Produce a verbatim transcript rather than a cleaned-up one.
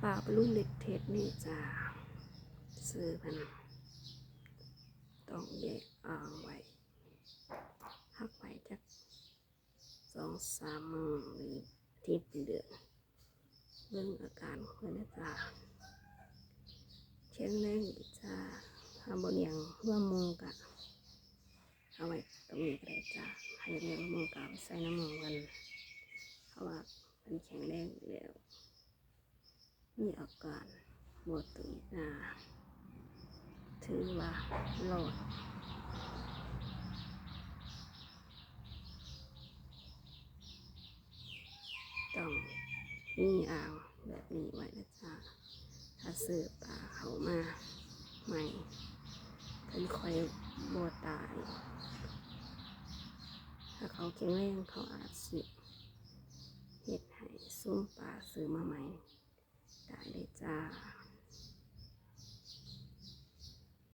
ปลาบอลลูนเล็กเทสนี่จ้า ซื้อเพิ่นต้องแยกอ่างไว้ พักไว้จักสองสามมื้อหรืออาทิตย์เป็นเดือน เบิ่งอาการเพิ่นนะจ้า แข็งแรงดีจ้า ถ้าบ่เลี้ยงร่วมหมู่กะ เอาไว้ตรงนี้ก็ได้จ้า ถ้าอยากเลี้ยงร่วมหมู่กะเอาไปใส่นำหมู่เพิ่น เพราะว่าเพิ่นแข็งแรงอยู่แล้ว มีอาการบ่ตุยหน้า ถือว่ารอด ต้องมีอ่างแบบนี้ไว้นะจ้า ถ้าซื้อปลาเข้ามาใหม่ เพิ่นค่อยบ่ตาย ถ้าเขาแข็งแรงเขาอาจสิเฮ็ดให้ซุมปลาซื้อมาใหม่ตายเลยจ้า